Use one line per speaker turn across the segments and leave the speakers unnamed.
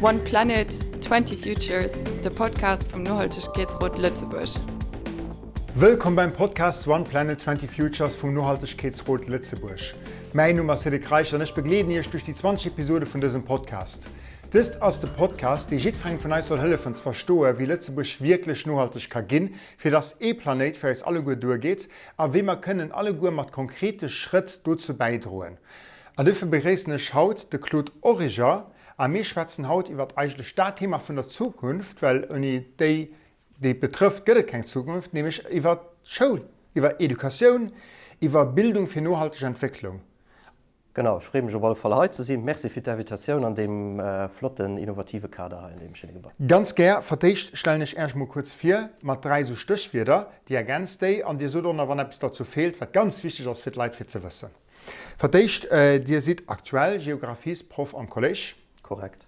One Planet, 20 Futures, de Podcast vum Nohaltegkeetsrot Lëtzebuerg.
Wëllkomm beim Podcast One Planet, 20 Futures vum Nohaltegkeetsrot Lëtzebuerg. Mäin Numm ass Cédric Reichel an ech begleeden Iech duerch déi 20 Episode vun dësem Podcast. Dëst ass de Podcast, dee jiddferengem vun eis soll hëllefen ze verstoen, wéi Lëtzebuerg wierklech nohalteg ka ginn, fir dass ee Planéit fir eis alleguer duergeet a wéi mer kënnen alleguer mat konkrete Schrëtt dozou bäidroen. An duerfir begréissen ech haut de Claude Origer a mir schwätzen haut iwwert eigentlech dat Thema vun der Zukunft, well ouni déi, déi et betrëfft, gëtt et keng Zukunft, nämlech iwwert d'Schoul, iwwer Educatioun, iwwer Bildung fir nohalteg Entwécklung.
Genau, ech freeë mech op alle Fall hei ze sinn. Merci fir d'Invitatioun an deem flotten, innovative Kader hei an deem schéine Gebai.
Ganz gär. Fir d'éischt stellen ech Äech mol kuerz vir mat 3 esou Stéchwierder. Dir ergänzt déi an Dir sot och nach, wann eppes derzou feelt, wat ganz wichteg ass fir d'Leit fir ze wëssen. Fir d'éischt, Dir sidd aktuell Geographiesproff am Kollége.
Korrekt.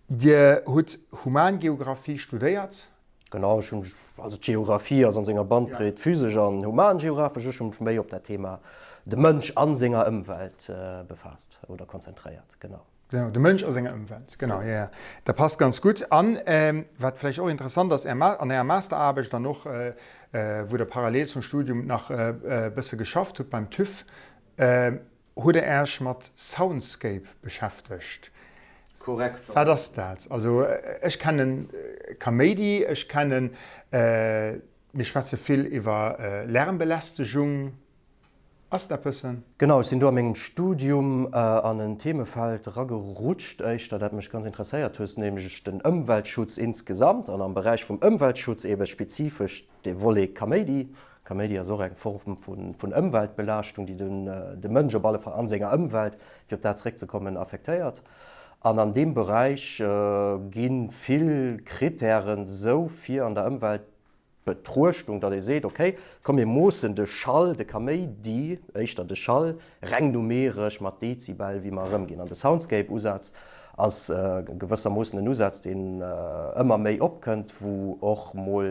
Dir hutt Humangeographie studéiert.
Genau, ech hunn mech, also d'Geographie ass an senger Bandbreet physesch an humangeographesch, ech hunn mech méi op dat Thema de Mënsch a senger Ëmwelt befaasst oder konzentréiert, genau.
Genau, de Mënsch a senger Ëmwelt, genau, jo, jo, dat passt ganz gutt. An wat vläicht och interessant ass, Är an Ärer Masteraarbecht an och wou Der parallel zum Studium nach e bësse geschafft hutt beim TÜV, Hutt der Äech mat Soundscape beschäftegt?
Korrekt.
Wat ass dat? Also ech kennen Kaméidi, ech kennen, mir schwätze vill iwwer Lärmbelästegung. Ass dat bëssen?
Genau, ech sinn do a mengem Studium an en Themefeld eragerutscht, éischter dat mech ganz interesséiert hues, nämlech den Ëmweltschutz insgesamt an am Beräich vum Ëmweltschutz ebe spezifesch De Volet Kaméidi, Kaméidi ass och eng Form vun Ëmweltbelaaschtung, déi de Mënsch op alle Fall an senger Ëmwelt, fir op dat zeréckzekommen, affektéiert. An an deem Beräich gi vill Krittären esou fir an der Ëmweltbetruechtung, datt ee seet, okay, komm mir moossen de Schall, de Kaméidi, éischter de Schall, reng numeresch mat Dezibel, wéi mer erëmginn. An de Soundscape-Usaz ass gewëssermoossen en Usaz, deen ëmmer méi opkënnt, wou och mol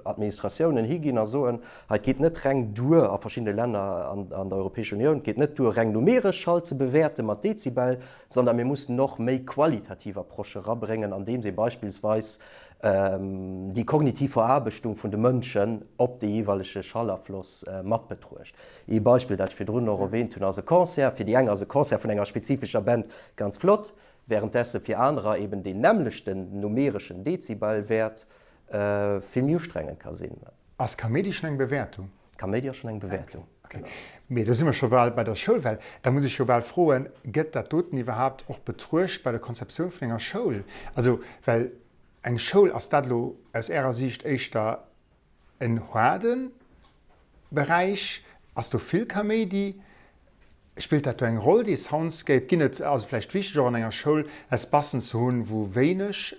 Administratiounen higinn a soen, hei, et geet net reng duer, a verschiddene Länner an der Europäescher Unioun, et geet net duer, reng numeresch Schall ze bewäerte mat Dezibel, sondern mir mussen och méi qualitativ Approchë rabréngen, andeems ee beispillsweis déi kognitiv Veraarbechtung vun de Mënschen op de jeeweilege Schallafloss mat betruecht. Ee Beispill, dat ech virdrun och erwähnt hunn, ass e Concert. Fir déi eng ass e Concert vun enger spezifescher Band ganz flott, wärenddessen fir anerer eben deen nämmlechten numereschen Dezibelwäert vill méi ustrengend ka sinn.
Ass Kaméidi schonn eng Bewäertung?
Kaméidi ass schonn eng Bewäertung.
Ok, mee do si mer scho bal bei der Schoul, well da muss ech jo bal froen, Gëtt dat doten iwwerhaapt och betruecht bei der Konzeptioun vun enger Schoul? Also, well eng Schoul, ass dat elo aus Ärer Siicht éischter en haarde Beräich? Ass do vill Kaméidi? Spillt dat do eng Roll, dee Soundscape? Ginn et, ass et vläicht wichteg och an enger Schoul Espacen ze hunn, wou wéineg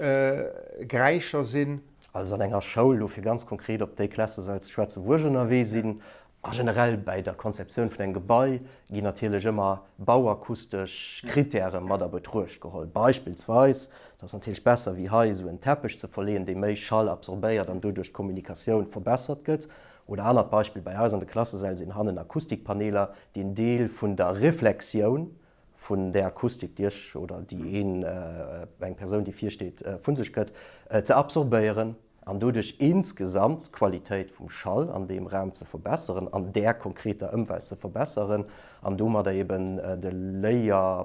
Geräischer sinn?
Also an enger Schoul, elo fir ganz konkret op déi Klassesäll ze schwätzen, wou ech ënnerwee sinn, a generell bäi der Konzeptioun vun engem Gebai, ginn natierlech ëmmer bauakustesch Krittäre mat a Betruecht geholl. Beispillsweis, et ass natierlech besser wéi hei esou en Teppech ze verleeën, dee méi Schall absorbéiert an doduerch d'Kommunikatioun verbessert gëtt. Oder anert Beispill, bei eis an de Klassesäll sinn hannen Akustikpaneeler, déi en Deel vun der Reflexioun vun där Akustik, déi ech oder déi een, eng Persoun, déi virsteet, vu sech gëtt, ze absorbéieren an doduerch insgesamt d'Qualitéit vum Schall an deem Raum ze verbesseren, an där konkreter Ëmwelt ze verbesseren an domadder eben de Léier.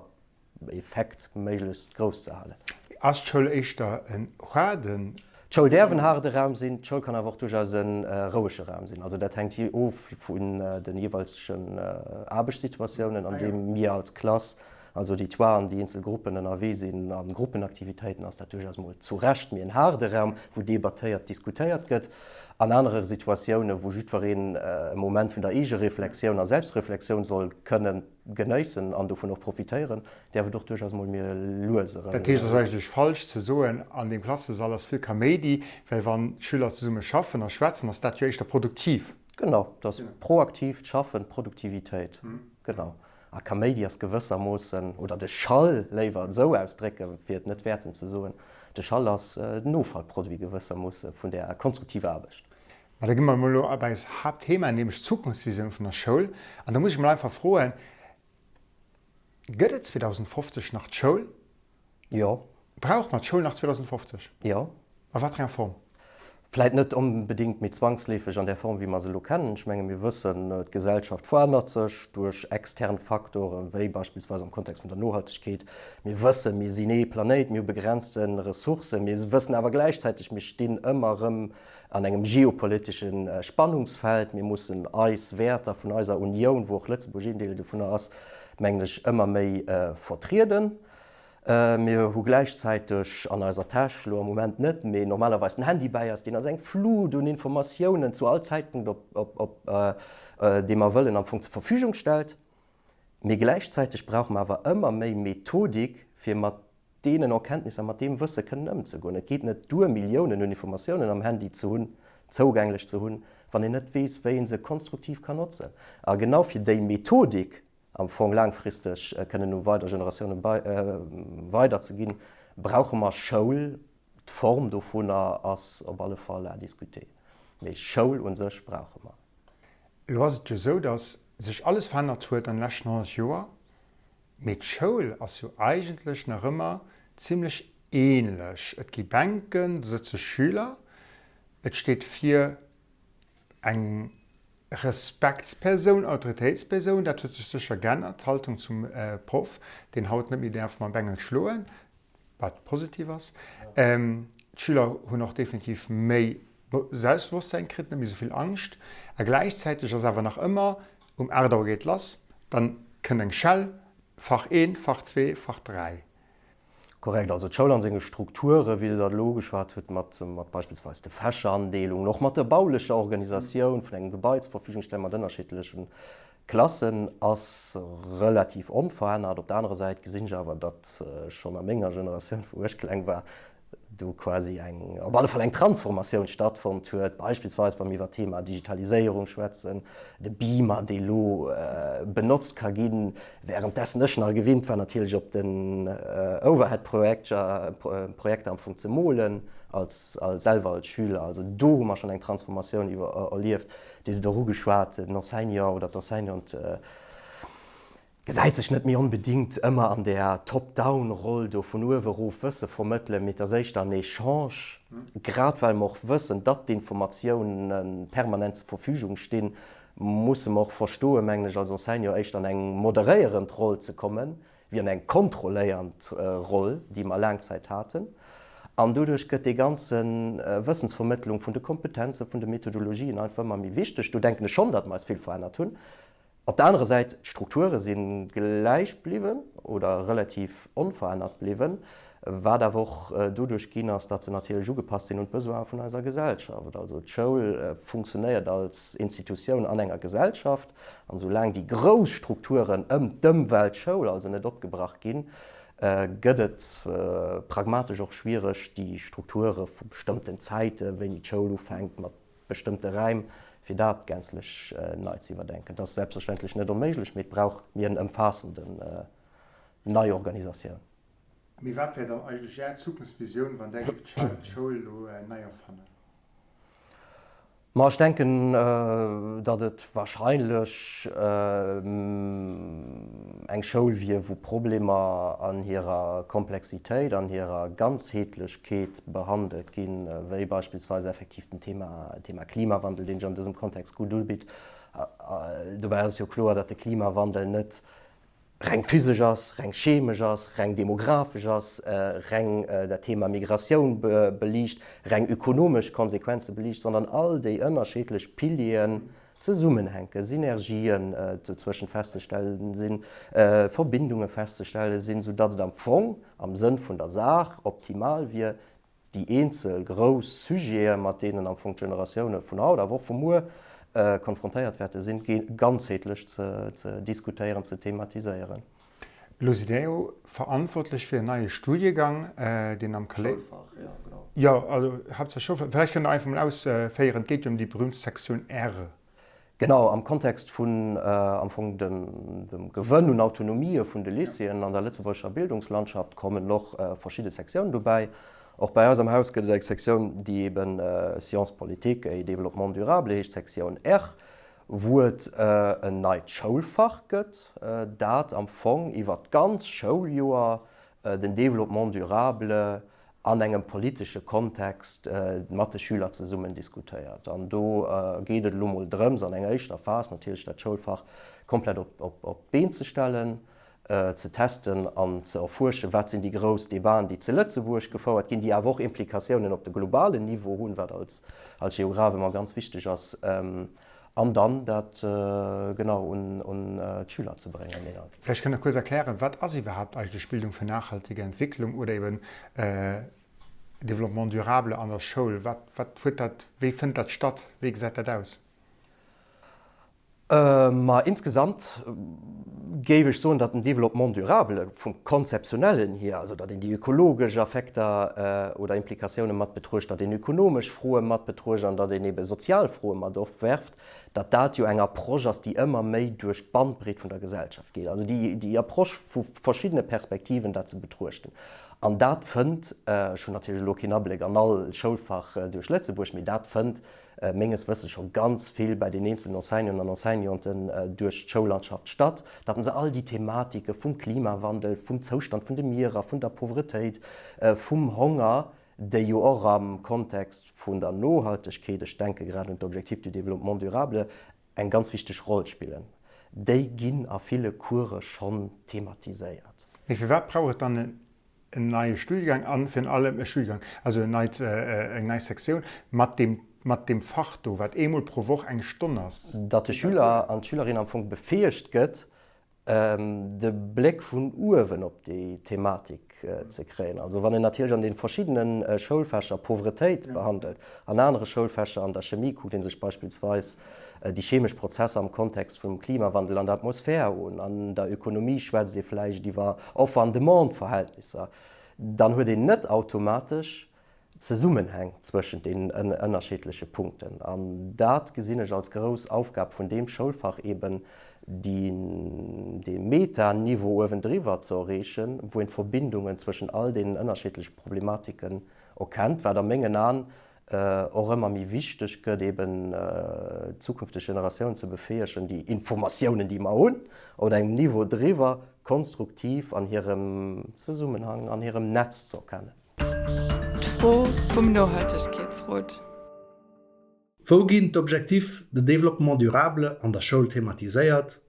Effekt méiglechst grouss ze halen.
Ass d'Schoul éischter en haarden.
D'Schoul däerf en haarde Raum sinn, d'Schoul kann awer och duerchaus e rouege Raum sinn. Also dat hänkt of vun de jeeweilegen Aarbechtssituatiounen, an deem mir als Klass, als Auditoire an déi eenzel Gruppen ënnerwee sinn. A Gruppenaktivitéiten ass dat duerchaus mol zu Recht méi en haarde Raum, wou debattéiert, diskutéiert gëtt. An anere Situatiounen, wou jiddwereen e Moment vun der Eegereflexioun a Selbstreflexioun soll kënnen genéissen an dovun och profitéieren, däerf et och duerchaus mol méi lues erëm.
Dat heescht, et ass eigentlech falsch ze soen, an deem Klassesall ass vill Kaméidi, well wann d'Schüler zesumme schaffen a schwätzen, ass dat jo éischter produktiv.
Genau, dat ass proaktiivt Schaffen, Produktivitéit, genau. A Kaméidi ass gewëssermoossen, oder de Schall, léiwer esou ausdrécken, fir et net wäerten ze soen, de Schall ass den Offallproduit gewëssermoosse vun där konstruktiver Aarbecht.
Mä da gi mer emol elo op eist Haaptthema, nämlech d'Zukunftsvisioun vun der Schoul. An da muss ech emol einfach froen, Gëtt et 2050 nach d'Schoul?
Jo.
Brauche mer d'Schoul nach 2050?
Jo.
A wat fir enger Form?
Vläit net onbedéngt méi zwangsleefeg an där Form, wéi mer se elo kennen. Ech menge mir wëssen, d'Gesellschaft verännert sech duerch extern Faktoren, wéi beispillsweis am Kontext vun der Nohaltegkeet. Mir wëssen, mir sinn ee Planéit, mir hu begrenzte Ressourcen. Mir wëssen awer gläichzäiteg, mir stinn ëmmer erëm an engem geopolitesche Spannungsfeld. Mir mussen eis Wäerter vun eiser Unioun, wou och Lëtzebuerg een Deel dovunner ass, mengen ech, ëmmer méi vertrieden. Mir hu gläichzäiteg an eiser Täsch, elo am Moment net, mee normalerweis den Handy bäi eis, deen eis eng Flut un Informatiounen zu all Zäitpunkt, op dee mer wëllen, am Fong zur Verfügung stellt. Mee gläichzäiteg brauche mer awer ëmmer méi Methodik, fir mat deenen Erkenntnisser, mat deem Wësse kënnen ëmzegoen. Et geet net duer, Milliounen un Informatiounen am Handy ze hunn, zougänglech ze hunn, wann een net weess, wéi ee se konstruktiv kann notzen. A genau fir déi Methodik am Fong laangfristeg kënnen u weider Generatioune weiderzeginn, brauche mer Schoul. D'Form dovunner ass op alle Fall à discuter, mee Schoul u sech brauche mer.
Elo ass et jo esou, datt sech alles verännert huet an de leschten 100 Joer, mee d'Schoul ass jo eigentlech nach ëmmer zimlech ähnlech. Et gi Bänken, do sëtze Schüler, et steet vir eng Respektspersoun, Autoritéitspersoun, dat huet sech sécher geännert, d'Haltung zum Proff, deen haut net méi däerf mam Bengel schloen, wat positiv ass. D'Schüler hunn och definitiv méi Selbstbewosstsäin kritt, net méi esou vill Angscht. A gläichzäiteg ass awer nach ëmmer, um 8 Auer geet lass, dann kënnt eng Schell, Fach 1, Fach 2, Fach 3.
Korrekt, also d'Schoul an senge Strukture wéi Der dat elo ugeschwat hutt, mat beispillsweis de Fächerandeelungen, och mat der baulecher Organisatioun vun engem Gebai zur Verfügung stellen, mat ënnerschiddleche Klassen, ass relativ onverännert. Op der anerer Säit gesinn ech awer, datt schonn a menger Generatioun, wou ech kleng war, do quasi eng, op alle Fall eng Transformatioun stattfonnt huet, beispillsweis wa mir iwwer d'Thema Digitaliséierung schwätzen, de Beamer, dee lo benotzt ka ginn, währenddessen ech nach gewinnt war natierlech op den Overhead-Projekter am Fong ze molen, als, als selwer als Schüler. Also do hu mer schonn eng Transformatioun iwwer erlieft. Dir hutt et och ugeschwat, den Enseignant oder d'Enseignante, gesäit sech net méi onbedingt ëmmer an där Top-Down-Roll do vun uewe erof Wësse vermëttelen, mee et ass éischter en Echange, grad well mer och wëssen, datt d'Informatioune permanent zur Verfügung stinn, musse mer och verstoen, mengen ech, als Enseignant éischter an eng moderéierend Roll ze kommen, wéi an eng kontrolléiernd Roll, déi mer laang Zäit haten. An doduerch gëtt déi ganze Wëssensvermëttlung vun de Kompetenzen, vun de Methodologien einfach ëmmer méi wichteg. Do denken ech schonn, datt mer eis vill verännert hunn. Op der anerer Säit, d'Strukture si gläich bliwwen oder relativ onverännert bliwwen, wat awer och doduerch ginn ass, datt se natierlech ugepasst sinn un d'Besoine vun eiser Gesellschaft. Also d'Schoul funktionéiert als Institutioun an enger Gesellschaft, an soulaang déi grouss Strukturen ëm d'Ëmweltschoul also net opgebrach ginn, gëtt et pragmatesch och schwiereg, déi Strukture vu bestëmmten Zäiten, wéini d'Schoul ufänkt, mat bestëmmte Räim, fir dat gänzlech nei ze iwwerdenken. Dat ass selbstverständlech net onméiglech, mee et brauch méi en ëmfaassenden Neiorganisatioun.
Mee wat wär dann eigentlech Är Zukunftsvisioun, wann Der géift d'Schoul elo nei erfannen?
Ma ech denken, datt et wahrscheinlech eng Schoul wier, wou Problemer an hirer Komplexitéit, an hirer Ganzheetlechkeet behandelt ginn, wéi beispillsweis effektiv den Thema, Thema Klimawandel, deen sech an dësem Kontext gutt ubitt. Dobäi ass et jo kloer, datt de Klimawandel net reng physesch ass, reng chemesch ass, reng demografesch ass, reng dat Thema Migratioun beliicht, reng ökonomesch Konsequenze beliicht, sondern all déi ënnerscheedlech Pilieren zesummenhänken, Synergien dozwëschent festzestellen sinn, Verbindunge festzestelle sinn, soudatt et am Fong am Sënn vun der Saach optimal wier, déi eenzel grouss Sujete, mat deenen am Fong d'Generatioune vun haut, awer och vu muer konfrontéiert wäerte sinn, ganzheetlech ze diskutéieren, ze thematiséieren.
Elo sidd Där jo verantwortlech fir en neie Studiegang, deen am Kale. Schoulfach, jo, genau. Jo, also haaptsächlech Schoulfach. Vläicht kënnt Der einfach mol ausféieren, et geet jo ëm déi berühmt Sektioun R.
Genau, am Kontext vun am Fong dem Gewënn un Autonomië vun de Lycéeën an der lëtzebuergescher Bildungslandschaft kommen och verschidde Sektiounen dobäi. Och bäi eis am Haus gëtt et eng Sektioun, déi eben Sciences politiques et développement durable heescht, Sektioun R, wou et en neit Schoulfach gëtt, dat am Fong iwwert d'ganz Schouljoer. den Développement durable an engem politesche Kontext mat de Schüler zesummen diskutéiert. An do geet et elo mol drëms, an enger éischter Phas natierlech dat Schoulfach komplett op d'Been ze stellen, ze testen an ze erfuerschen, wat sinn déi grouss Debaten, déi ze Lëtzebuerg gefouert ginn, déi awer och Implikatiounen op de globalen Niveau hunn, wat als Geograph ëmmer ganz wichteg ass, an dann dat genau un d'Schüler ze bréngen.
Vläicht kënnt Der kuerz erklären, wat ass iwwerhaapt eigentlech Bildung für nachhaltige Entwicklung oder eben Développement durable an der Schoul? Wat, wat huet dat, wéi fënnt dat statt, wéi gesäit dat aus?
Ma insgesamt géif ech soen, datt den Développement durable vum Konzeptionellen hier, also datt een déi ökologesch Affekter oder Implikatiounen mat betruecht, datt een ökonomesch Froe mat betruecht an datt een ebe sozial Froe mat opwerft, datt dat jo eng Approche ass, déi ëmmer méi duerch d'Bandbreet vun der Gesellschaft geet. Also déi, déi Approche vu verschiddene Perspektiven dat ze betruechten. An dat fënnt, ech hunn natierlech elo keen Abléck an all Schoulfach duerch Lëtzebuerg, mee dat fënnt menges Wëssens scho ganz vill bei den eenzelen Enseignanten an Enseignanten duerch d'Schoullandschaft statt, datt se all déi Thematike vum Klimawandel, vum Zoustand vun de Mierer, vun der Pauvretéit, vum Honger, déi jo och am Kontext vun der Nohaltegkeet, ech denke grad un d'Objectifs du développement durable, eng ganz wichteg Roll spillen, déi ginn a ville Course schonn thematiséiert.
Mee firwat brauch et dann en en neie Studiengang an virun allem e Studiengang, also en neit, eng nei Sektioun mat deem, mat deem Fach do, wat eemol pro Woch eng Stonn ass.
Datt de Schüler an d'Schülerin am Fong befäegt gëtt, de Bléck vun uewen op déi Thematik ze kréien. Also wann een natierlech an de verschiddene Schoulfächer Pauvretéit behandelt, an anere Schoulfächer, an der Chemie kuckt ee sech beispillsweis déi chemesch Prozesser am Kontext vum Klimawandel an der Atmosphär un, an der Ökonomie schwätzt ee vläicht iwwer Offer an Demande-Verhältnisser, dann huet een net automatesch Zesummenhäng zwëschent deenen ënnerschiddleche Punkten. An dat gesinn ech als grouss Aufgab vun deem Schoulfach eben, dee Metaniveau uewendriwwer ze erreechen, wou een d'Verbindungen zwëschen all deenen ënnerschiddleche Problematiken erkennt, wat a mengen Aen och ëmmer méi wichteg gëtt, eben zukünfteg Generatiounen ze befäegen, déi Informatiounen, déi mer hunn, op engem Niveau driwwer konstruktiv an hirem Zesummenhang, an hirem Netz ze erkennen.
D'Fro vum Nohaltegkeetsrot.
Wou ginn d'Objectifs de développement durable an der Schoul thematiséiert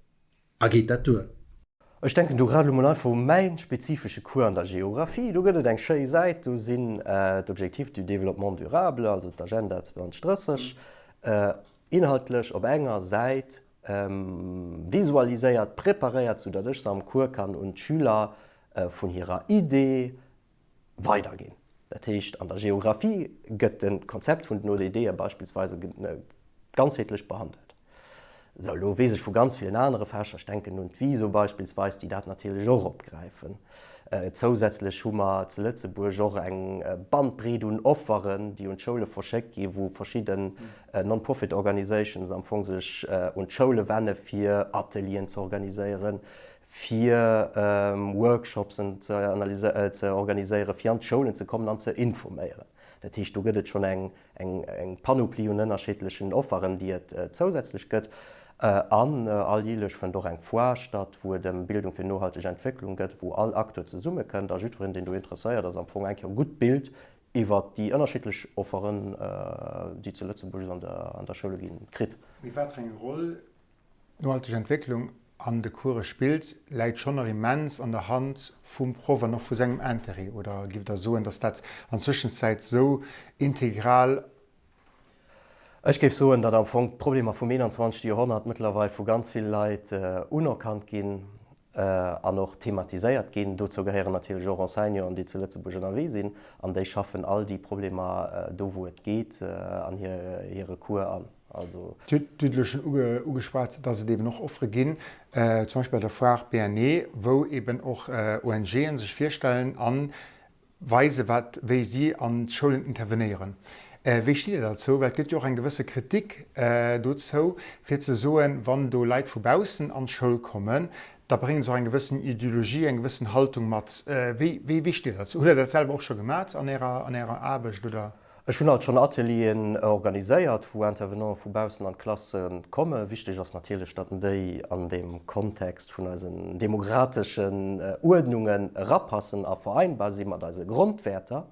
A geet dat duer?
Ech denken do grad elo mol einfach u mäin spezifesche Cours an der Geographie. Do gëtt et eng schéi Säit, do sinn d'Objectifs du développement durable, also d'Agenda 2030, inhaltlech op enger Säit visualiséiert, preparéiert, soudatt ech se am Cours kann un d'Schüler vun hirer Idee weiderginn. Dat heescht, an der Geographie gëtt de Konzept vun den ODDe beispillsweise ganzheetlech behandelt. Sou, elo weess ech vu ganz villen anere Fächer, ech denken un d'Viso beispillsweis, déi dat natierlech och opgräifen. Zousätzlech hu mer zu Lëtzebuerg och eng Bandbreet un Offeren, déi un d'Schoule verschéckt ginn, wou verschidden Non-Profit Organizations am Fong sech un d'Schoule wenne fir Atelieren ze organiséieren, fir Workshopsen ze organiséieren, fir an d'Schoulen ze kommen an ze informéieren. Dat heescht, do gëtt et schonn eng Panoplie un ënnerschiddlechen Offeren, déi et zousätzlech gëtt. An alljährlech fënnt och eng Foire statt, wou et ëm Bildung fir nohalteg Entwécklung gëtt, wou all Acteur zesummekënnt a jiddwereen, deen do interesséiert ass, am Fong eng Kéier e gutt Bild iwwert déi ënnerschiddlech Offeren, déi zu Lëtzebuerg an der Schoule ginn, kritt.
Mee wat fir eng Roll D'nohalteg Entwécklung an de Course spillt, läit schonn nach immens an der Hand vum Proff an och vu sengem Intérêt. Oder giff Der soen, datt dat an Zwëschenzäit esou integral.
Ech géif soen, datt am Fong d'Problemer vum 21. Joerhonnert mëttlerweil vu ganz ville Leit unerkannt ginn an och thematiséiert ginn. Dozou gehéieren natierlech och Enseignanten, déi zu Lëtzebuerg ënnerwee sinn, an déi schaffen all déi Problemer do wou et geet an hire Cours an. Also.
Dir hutt elo schonn ugeschwat, dass et eben och Offere ginn, zum Beispill bei der Foire BNE, wou eben och ONGen sech virstellen a weisen, wat, wéi si an d'Schoulen intervenéieren. Wéi stitt Dir derzou? Well et gëtt jo och eng gewësse Kritik dozou, fir ze soen, wann do Leit vu baussen an d'Schoul kommen, da brénge se och eng gewëssen Ideologie, eng gewëssen Haltung mat. Wéi, wéi, wéi stitt Dir derzou? Hutt Der dat selwer och scho gemat an Ärer, an Ärer Aarbecht, oder?
Ech hunn alt schonn Atelieren organiséiert, wou Intervenanten vu baussen an d'Klasse kommen. Wichteg ass natierlech, datt déi an deem Kontext vun eisen demokrateschen Uerdnungen erapassen a vereinbar si mat eise Grondwäerter.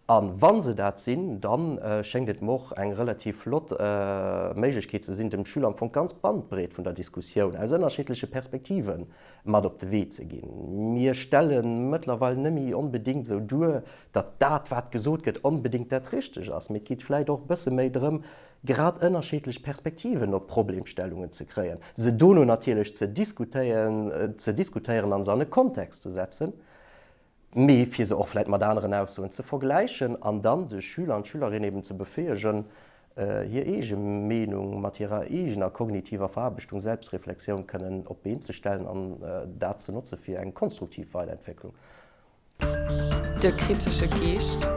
A wa se dat sinn, da schéngt et mer och eng relativ flott Méiglechkeet ze sinn, dem Schüler am Fong d'ganz Bandbreet vun der Diskussioun aus ënnerschiddleche Perspektive mat op de Wee ze ginn. Mir stelle mëttlerweil net méi onbedéngt esou duer, datt dat, wat gesot gëtt, onbedéngt dat Richteg ass, mee et geet vläicht och e bësse méi drëm, grad ënnerschiddlech Perspektiven op Problemstellungen ze kréien, se dono natierlech ze diskutéieren a se an e Kontext ze setzen. mee fir se och vläit mat aneren Aussoen ze vergläichen an dann de Schüler an d'Schülerin eben ze befäegen, hir eege Meenung mat hirer eegener kognitiver Veraarbechtung, Selbstreflexioun kënnen op d'Been ze stellen an dat ze notze fir eng konstruktiv Weiderentwécklung.
De kritesche Geescht.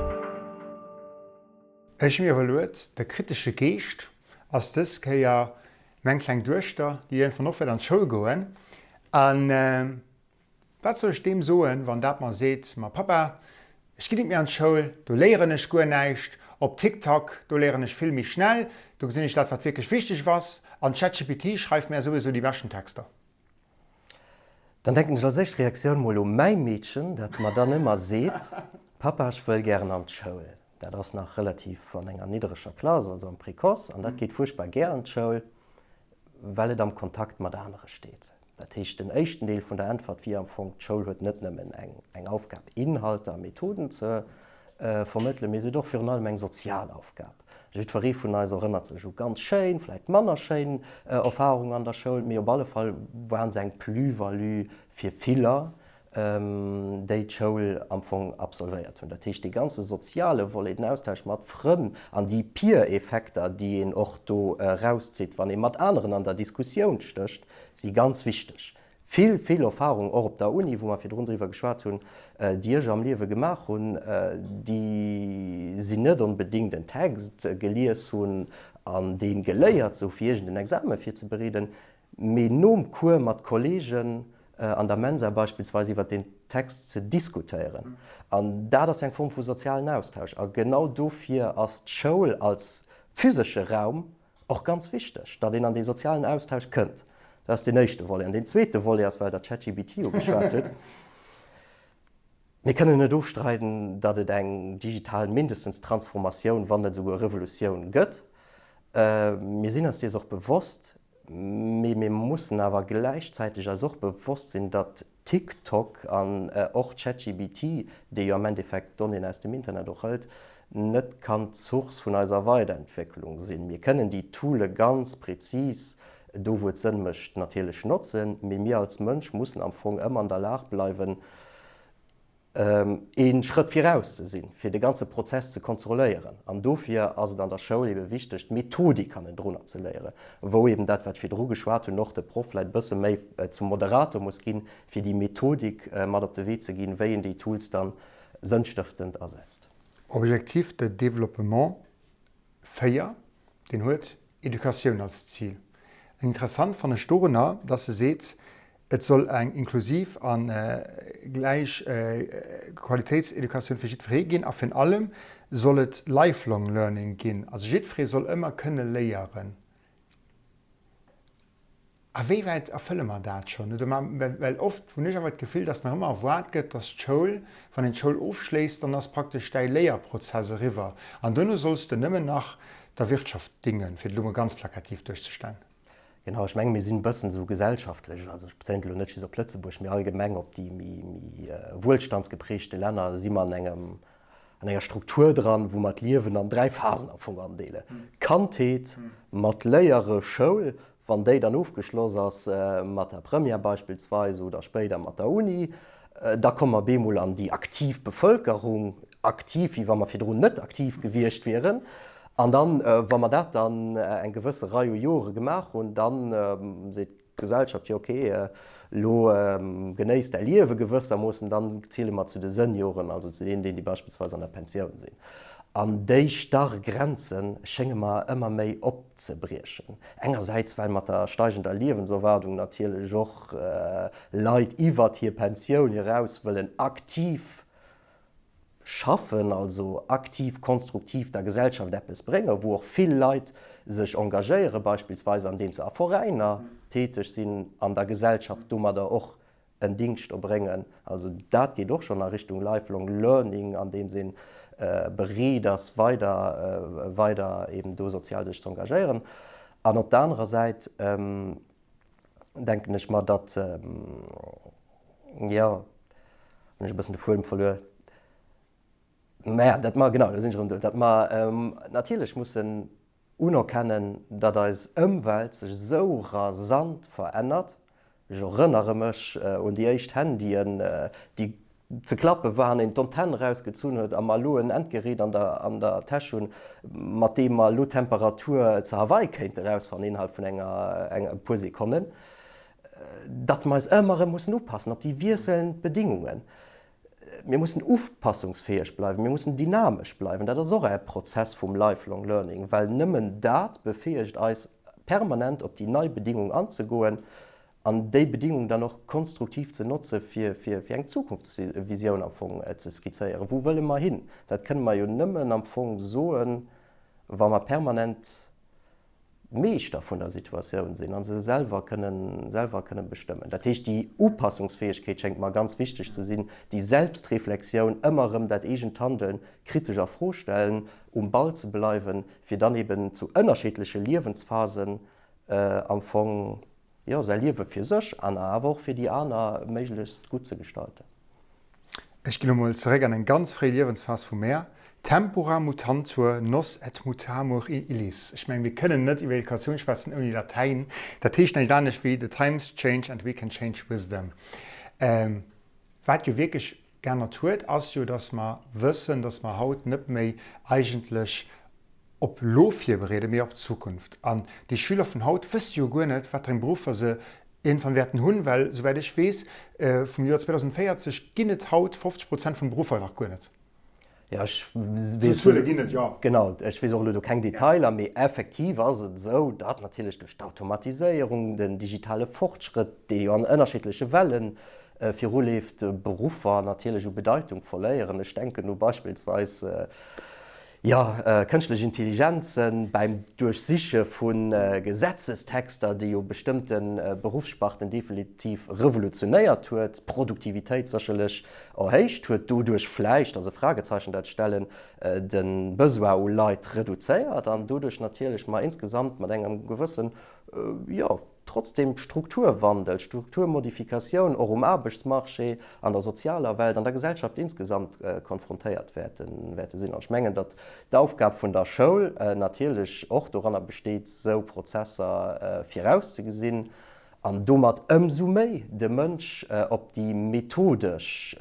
Ech hu mir iwwerluet, de kritesche Geescht ass dës Kéier meng kleng Duechter, déi iergendwann och wäert an d'Schoul goen. An Wat soll ech deem soen, wann dat mer seet, Ma Pappa, ech ginn nit méi an d'Schoul, do léieren ech guer näischt, op TikTok, do léieren ech vill méi schnell, do gesinn ech dat, wat wierklech wichteg ass, an ChatGPT schreift mär souwisou déi beschten Texter.
Dann denken ech als éischt Reaktioun mol u mäi Meedchen, dat mer dann ëmmer seet, Pappa, ech wëll gären an d'Schoul. Dat ass nach relativ an enger niddereger Klass, also am Précoce, an dat geet fuerchtbar gär an d'Schoul. Well et am Kontakt mat anere steet. Dat heescht, den éischten Deel vun der Äntwert wier am Fong, d'Schoul huet net nëmmen eng Aufgab, Inhalter a Methoden ze vermëttelen, mee se huet och virun allem eng sozial Aufgab. Jiddweree vun eis erënnert sech u ganz schéin, vläicht manner schéin Erfarungen an der Schoul, mee op alle Fall waren se eng Plus-value fir viller, déi d'Schoul am Fong absolvéiert hunn. Dat heescht, dee ganze soziale Volet, den Austausch mat Frënn an déi Peer-Effekter, déi een och do erauszitt, wann ee mat aneren an der Diskussioun stécht, si ganz wichteg. Vill, vill Erfahrungen, och op der Uni, wou mer virdrun driwwer geschwat hunn, déi ech am Liewe gemaach hunn, déi sinn net onbedéngt en Text gelies hunn an dee geléiert, sou fir iergend en Examen virzebereeden, mee nom Cours mat Kollegen an der Mensa beispillsweis iwwert deen Text ze diskutéieren. An dat ass eng Form vu sozialen Austausch. A genau dofir ass d'Schoul als physesche Raum och ganz wichteg, datt een an dee sozialen Austausch kënnt. Dat ass deen éischte Volet. An deen zweete Volet ass, well Der ChatGPT ugeschwat hutt, Mir kënnen net ofstreiden, datt et eng digital mindestens Transformatioun, wann net esouguer Revolutioun gëtt. Mir sinn eis dees och bewosst. Mee mir mussen awer gläichzäiteg eis och bewosst sinn, datt TikTok an och ChatGPT, dee jo am Endeffekt d'Donnéeën aus dem Internet och hëlt, net kann d'Source vun eiser Weiderentwécklung sinn. Mir kënnen déi Toole ganz prezis do wou et Sënn mécht, natierlech notzen, mee mir als Mënsch mussen am Fong ëmmer an der Lag bleiwen, ee Schrëtt viraus ze sinn, fir de ganze Prozess ze kontrolléieren. An dofir ass et an der Schoul ebe wichteg, d'Methodik hannendrunner ze léieren, wou eben dat, wat ech virdru geschwat hunn, och de Proff vläicht e bësse méi zum Moderator muss ginn, fir déi Methodik mat op de Wee ze ginn, wéi een déi Tools dann sënnstëftend asetzt.
Objectif de développement 4, deen huet Educatioun als Zil. An interessant fannen ech dorunner, dass se seet, et soll eng inklusiv a gläich Qualitéitseducatioun fir jiddweree ginn a virun allem soll et lifelong learning ginn, also jiddweree soll ëmmer kënne léieren. A wéi wäit erfëlle mer dat schonn? Oder mer, well oft hunn ech awer d'Gefill, dass nach ëmmer erwaart gëtt, dass d'Schoul, wann een d'Schoul ofschléisst, dann ass praktesch däi Léierprozess eriwwer an duerno solls de nëmmen nach der Wirtschaft dingen, fir et elo mol ganz plakativ duerzestellen.
Genau, ech menge mir sinn e bëssen esou gesellschaftlech, also ech bezéien et elo net just op Lëtzebuerg, mee allgemeng op déi méi wuelstandsgeprägte Länner, si mer an engem, an enger Struktur dran, wou mer d'Liewen an 3 Phasen am Fong andeelen, Kandheet mat Léiere, Schoul, wann déi dann ofgeschloss ass mat der Première beispillsweis oder spéider mat der Uni, da komme mer bemol an déi aktiv Bevëlkerung, aktiv wéi wa mer virdrun net aktiv gewiescht wieren. An dann, wa mer dat dann eng gewësse Rei u Jore gemaach hunn, da seet d'Gesellschaft, jo okay, elo genéiss däi Liewe gewëssermoossen, dann ziele mer zu de Senioren, also zu deenen, déi beispillsweis an der Pensioun sinn. An déi starr Grenze schénge mer ëmmer méi opzebriechen. Engersäits, well mat der steigender Liewenserwaardung natierlech och Leit iwwert hir Pensioun eraus wëllen aktiv. Schaffen, also aktiv, konstruktiv der Gesellschaft eppes bréngen, wou och vill Leit sech engagéieren, beispillsweis andeems se a Veräiner täteg sinn an der Gesellschaft domadder och en Dingscht erbréngen. Also dat geet och schonn a Richtung Lifelong Learning, andeems ee bereet ass, weider, weider eben do sozial sech ze engagéieren. An op der anerer Säit denken ech mer, datt, jo, hunn ech e bëssen de Fuedem verluer, mä datt mer, genau, do sinn ech erëm do, datt mer natierlech mussen unerkennen, datt eis Ëmwelt sech esou rasant verännert. Ech erënnere mech un déi éischt Handyen, déi ze klappe waren, een d'Antenn erausgezunn huet a mer elo en Endgerät an der an der Täsch hunn, mat deem mer elo d'Temperatur zu Hawaii kéinte erausfannen innerhalb vun enger enger e puer Sekonnen, datt mer eis ëmmer erëm mussen upassen op déi wiesselnd Bedingungen. Mir mussen upassungsfäeg bleiwen, mir mussen dynamesch bleiwen. Dat ass och e Prozess vum Lifelong Learning, well nëmmen dat befäegt eis permanent op déi nei Bedingung anzegoen an déi Bedingung dann och konstruktiv ze notze fir fir eng Zukunftsvisioun am Fong ze skizzéieren. Wou wëlle mer hin? Dat kënne mer jo nëmmen am Fong soen, wa mer permanent Meeschter vun der Situatioun sinn a se selwer kënnen selwer kënnen bestëmmen. Dat heescht, déi Upassungsfäegkeet schéngt mer ganz wichteg ze sinn, déi Selbstreflexioun, ëmmer erëm dat eegent Handeln kritesch a Fro stellen, um Ball ze bleiwen, fir dann eben zu ënnerschiddleche Liewensphasen am Fong, jo, säi Liewe fir sech an awer och fir déi aner méiglechst gutt ze gestalten.
Ech ginn emol zeréck an eng ganz fréi Liewensphas vu mär, Tempora mutantur, nos et mutamur in illis. Ech mengen, mir kënnen net iwwer Educatioun schwätzen ouni Latäin. Dat heescht näischt anescht wéi The times change and we can change with them. Wat jo wierklech geännert huet, ass jo, dass mer wëssen, dass mer haut net méi eigentlech op lo virbereeden, mee op d'Zukunft. An déi Schüler vun haut wësse jo guer net, wat fir eng Beruffer se iergendwann wäerten hunn, well souwäit ech weess, vum Joer 2040 ginn et haut 50 Prozent vun de Beruffer nach guer net.
Jo, ech weess. Zuele ginn et, jo. Genau, ech weess och elo do keng Detailer, mee effektiv ass et esou, datt natierlech duerch d'Automatiséierung, den digitale Fortschrëtt, dee jo an ënnerschiddleche Welle viruleeft, Beruffer natierlech u Bedeitung verléieren. Ech denken u beispillsweis, jo, kënschtlech Intelligenzen bäim Duerchsiche vu Gesetzestexter, déi jo bestëmmte Beruffssparten definitiv revolutionéiert huet, d'Produktivitéit sécherlech erhéicht huet, doduerch vläicht, ass e Fragezeichen dat ech stellen, de Besoin u Leit reduzéiert an doduerch natierlech mer insgesamt mat engem gewëssen, jo, Trotzdem Strukturwandel, Strukturmodifikatioun och um Aarbechtsmarché, an der sozialer Welt, an der Gesellschaft insgesamt konfrontéiert wäerte sinn. An ech mengen, datt d'Aufgab vun der Schoul natierlech och doranner besteet, esou Prozesser virauszegesinn an domat ëmsou méi de Mënsch op déi methodesch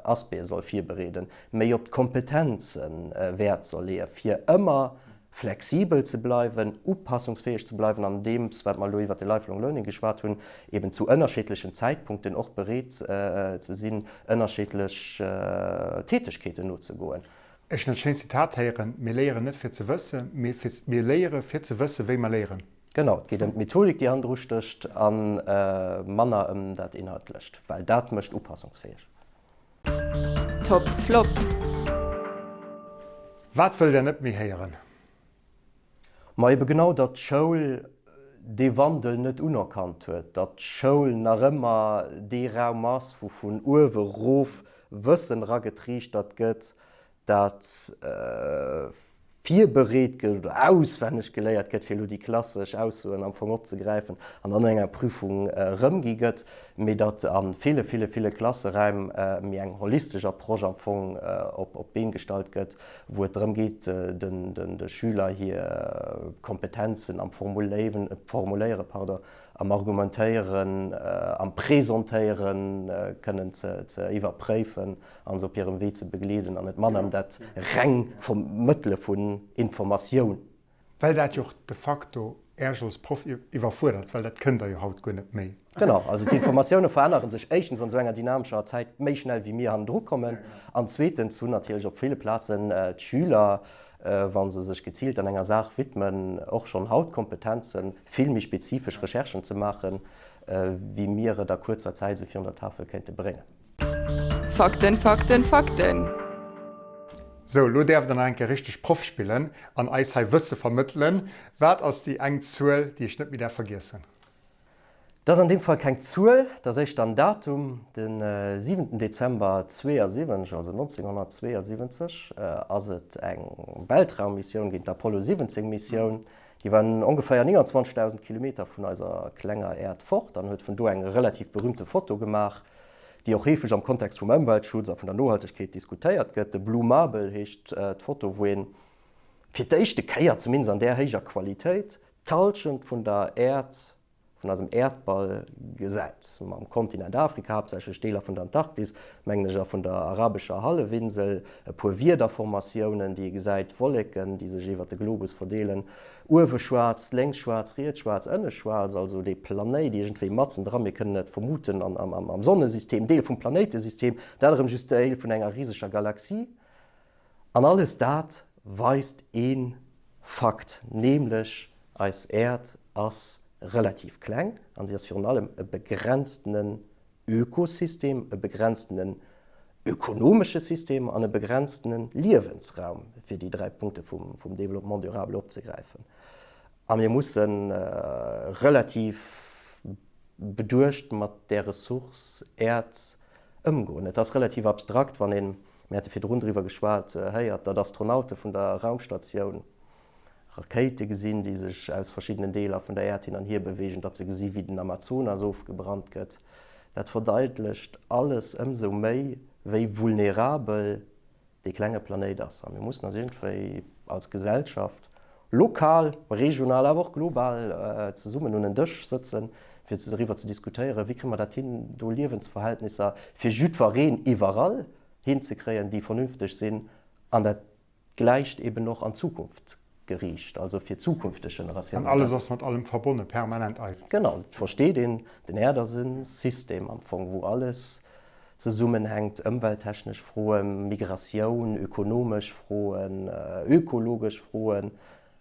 Aspecte soll virbereeden, méi op d'Kompetenze Wäert soll leeën, fir ëmmer flexibel ze bleiwen, upassungsfäeg ze bleiwen an deems, wat mer elo iwwert de Lifelong Learning geschwat hunn, eben zu ënnerschiddlechen Zäitpunkten och bereet ze sinn, ënnerschiddlech Tätegkeeten nozegoen.
Ech hunn dat schéint Zitat héieren, Mir léieren net fir ze wëssen, mee fir, mir léiere fir ze wëssen, wéi mer léieren.
Genau, et geet ëm d'Methodik, déi hannendru stécht, a manner ëm dat Inhaltlecht, well dat mécht upassungsfäeg.
Top Flop.
Wat wëllt Der net méi héieren?
Ma ebe genau, datt d'Schoul dee Wandel net unerkannt huet, datt d'Schoul nach ëmmer dee Raum ass, wou vun uewe rof Wëssen eragetriichtert gëtt, dat virbereet gëtt oder auswenneg geléiert gëtt, fir elo déi klassesch Aussoen am Fong opzegräifen, an dann an enger Prüfung erëmgi gëtt, mee datt a ville, ville, ville Klasseräim méi eng holistesch Approche am Fong op d'Been gestallt gëtt, wou et drëm geet, de Schüler hir Kompetenzen am Formuléieren, pardon, am Argumentéieren, am Presentéieren kënnen ze iwwerpréifen a se op hirem Wee ze begleeden an et manner ëm dat reng Vermëttele vun Informatioun.
Well dat jo och de facto Äerch als Proff iwwerfuerdert, well dat kënnt Der jo haut guer net méi.
Genau, also d'Informatioune verännere sech éischtens an esou enger dynamescher Zäit méi schnell wéi mir hannendru kommen an zweetens hunn natierlech op ville Plazen d'Schüler, wa se sech geziilt an enger Saach widmen, och schonn haut d'Kompetenzen, vill méi spezifesch Recherchen ze maachen, wéi mir et a kuerzer Zäit esou virun der Tafel kéinte bréngen.
Fakten, Fakten, Fakten!
Sou, elo däerft der nach eng Kéier richteg Proff spillen an eis hei Wësse vermëttelen. Wat ass déi eng Zuel, déi ech net méi däerf vergiessen?
Dat ass an deem Fall keng Zuel, dat ass éischter en Datum. De siwenten Dezember 72, also 1972, ass et eng Weltraummissioun ginn, d'Apollo 17 Missioun. Déi war ongeféier 29.000 Kilometer vun eiser klenger Äerd fort an huet vun do eng relativ berühmte Foto gemaach, déi och heefeg am Kontext vum Ëmweltschutz a vun der Nohaltegkeet diskutéiert gëtt. De Blue Marble heescht d'Foto, wou een fir d'éischte Kéier, zumindest an där héijer Qualitéit, d'Hallschent vun der Äerd, vun eisem Äerdball gesäit, mam Kontinent Afrika, haaptsächlech Deeler vun der Antarktis, mengen ech, a vun der arabescher Hallefinsel, e puer Wiederformatiounen, déi ee gesäit, Wolleken, déi sech iwwer de Globus verdeelen, uewe schwaarz, lénks schwaarz, riets schwaarz, ënne schwaarz, also dee Planéit iergendwéi matzen dran, mir kënnen et vermuten, am Sonnesystem, Deel vum Planéitesystem, dat erëm just Deel vun enger riseger Galaxie. An alles dat weist ee Fakt, nämlech eis Äerd ass relativ kleng an si ass virun allem e begrenztenen Ökosystem, e begrenztenen ökonomesche System an e begrenztene Liewensraum, fir déi 3 Punkte vum Développement durable opzegräifen. A mir musse relativ beduecht mat där Ressource Äerd ëmgoen. Et ass relativ abstrakt, wann een, mir hate virdrun driwwer geschwat, héiert, datt Astronaute vun der Raumstatioun Rakéite gesinn, déi sech aus verschiddenen Deeler vun der Äerd hin an hier beweegen, datt se gesi wéi den Amazonas ofgebrannt gëtt. Dat verdeitlecht alles ëmsou méi, wéi vulnerabel dee klenge Planéit ass. A mir mussen eis iergendwéi als Gesellschaft, lokal, regional, awer och global zesummen un en Dësch sëtzen, fir doriwwer ze diskutéieren, wéi kréie mer dat hin, do Liewensverhältnisser fir jiddwereen iwwerall hinzekréien, déi vernünfteg sinn. An dat gläicht eben och an d'Zukunft geriicht, also fir zukünfteg Generatiounen.
An alles ass mat allem verbonne, permanent eigentlech.
Genau, et versteet een, den Äerd ass e System am Fong, wou alles zesummenhänkt, ëmwelttechnesch Froen, Migratioun, ökonomesch Froen, ökologesch Froen,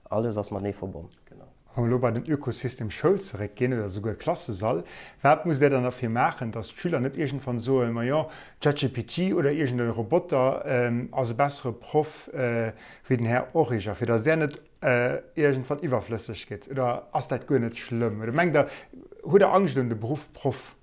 alles ass matenee verbonn. Genau.
Wa mer elo bei den Ökosystem Schoul zeréckginn, oder souguer Klassesall, wat musst Där dann derfir maachen, datt d'Schüler net iergendwann soen, Majo, ChatGPT oder iergend e Roboter ass e bessere Proff wéi den Här Origer, fir datt Där net iergendwann iwwerflësseg gitt? Oder ass dat guer net schlëmm? Oder mengt Der, hutt Der Angscht ëm de Beruff Proff?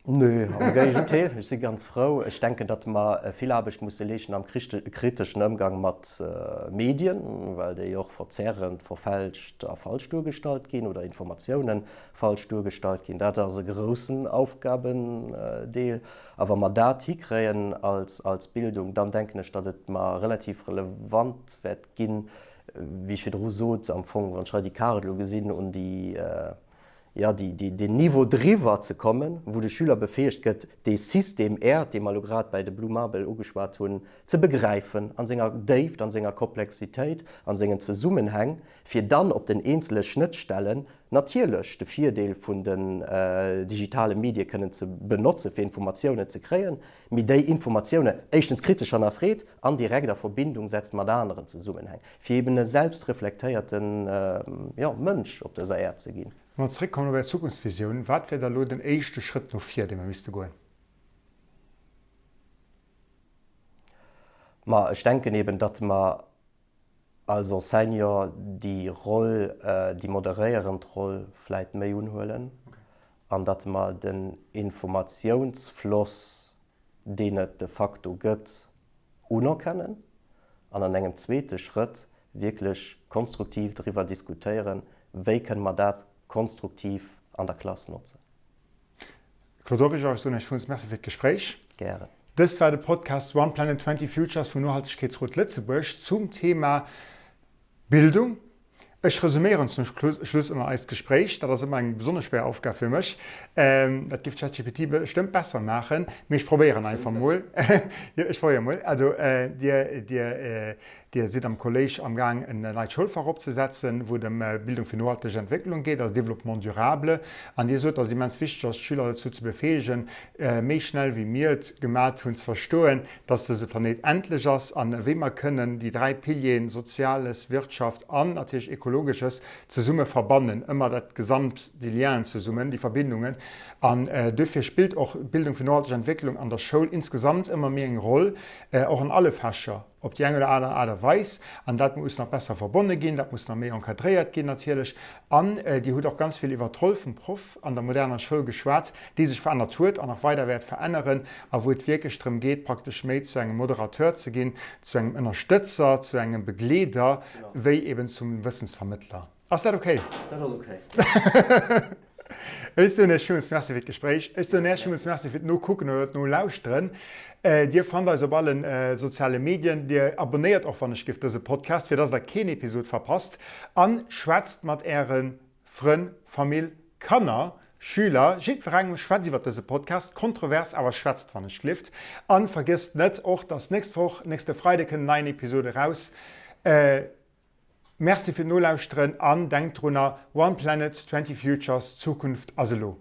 Nö, am Géigendeel, ech si ganz frou. Ech denken, datt mer vill Aarbecht musse leeschten am kriteschen Ëmgang mat Medien, well déi och verzerrend, verfälscht a falsch duergestallt ginn oder Informatiounen falsch duergestallt ginn. Dat ass e groussen Aufgabendeel. A wa mer dat hikréien als Bildung, dann denken ech, datt et mer relativ relevant wäert ginn, wéi ech virdru sot, am Fong, wann ech hei déi Kaart elo gesinn, un déi, jo, déi, deen Niveau driwwer ze kommen, wou de Schüler befäegt gëtt, dee System Äerd, dee mer elo grad bäi de Blue Marble ugeschwat hunn, ze begräifen a senger Déift, a senger Komplexitéit, a sengen Zesummenhäng, fir dann op den eenzele Schnëttstellen natierlech de Virdeel vun den digitale Medie kënnen ze benotzen, fir Informatiounen ze kréien, mee déi Informatioune éischtens kritesch hannerfreet an direkt a Verbindung setzt mat aneren Zesummenhäng, fir eben e selbstreflektéierten, jo, Mënsch op dëser Äerd ze ginn.
Wa mer zeréckkommen op Är Zukunftsvisioun, wat wär da lo den éischte Schrëtt no vir, dee mer misste goen?
Ma ech denken eben, datt mer als Enseignant déi Roll, déi moderéierend Roll vläit méi unhuelen an datt mer den Informatiounsfloss, deen et de facto gëtt, unerkennen an an engem zweete Schrëtt wierklech konstruktiv driwwer diskutéieren, wéi kënne mer dat konstruktiv an der Klass notzen.
Claude Origer, ech soen Iech villmools Merci fir d'Gespréich.
Gären.
Dëst war de Podcast One Planet 20 Futures vum Nohaltegkeetsrot Lëtzebuerg zum Thema Bildung. Ech resuméieren zum Schluss ëmmer eist Gespréich. Dat ass ëmmer eng besonnesch schwéier Aufgab fir mech. Dat géif ChatGPT bestëmmt besser maachen, mee ech probéieren einfach mol. Jo, ech probéiere mol. Also, Dir, Dir Dir sidd am Kolléisch am Gaang en neit Schoulfach opzesetzen, wou et ëm Bildung fir nohalteg Entwécklung geet, also Développement durable. An Dir sot, dass et immens wichteg ass, d'Schüler dozou ze befäegen, méi schnell wéi mir et gemat hunn, ze verstoen, dass dëse Planéit endlech ass an wéi mer kënnen déi 3 Pilieren, Soziales, Wirtschaft an natierlech Ekologesches, zesumme verbannen, ëmmer dat Gesamt, déi Lienen zesummen, déi Verbindungen. An duerfir spillt och d'Bildung fir nohalteg Entwécklung an der Schoul insgesamt ëmmer méi eng Roll, och an alle Fächer. Op déi eng oder aner Aart a Weis. An dat muss nach besser verbonne ginn, dat muss nach méi encadréiert ginn natierlech. An Dir hutt och ganz vill iwwert d'Roll vum Proff an der moderner Schoul geschwat, déi sech verännert huet an nach weider wäert veränneren a wou et wierklech drëm geet, praktesch méi zu engem Moderateur ze ginn, zu engem Ënnerstëtzer, zu engem Begleeder, wéi eben zum Wëssensvermëttler. Ass dat okay?
Dat ass okay.
Ech soen Iech villmools Merci fir d'Gespréich. Ech soen Iech villmools Merci fir d'Nokucken oder d'Nolauschteren. Dir fannt eis op alle soziale Medien. Dir abonnéiert och wann ech giff dëse Podcast, fir dass der keen Episod verpasst. An schwätzt mat äre Frënn, Famill, Kanner, Schüler, jiddwerengem. Schwätzt iwwert dëse Podcast, kontrovers, awer schwätzt wann ech glift. An vergiesst net och, dass nächst Woch, nächste Freide kënnt en neien Episod eraus. Merci fir d'Nolauschteren an denkt drunner, One Planet, 20 Futures, d'Zukunft ass elo.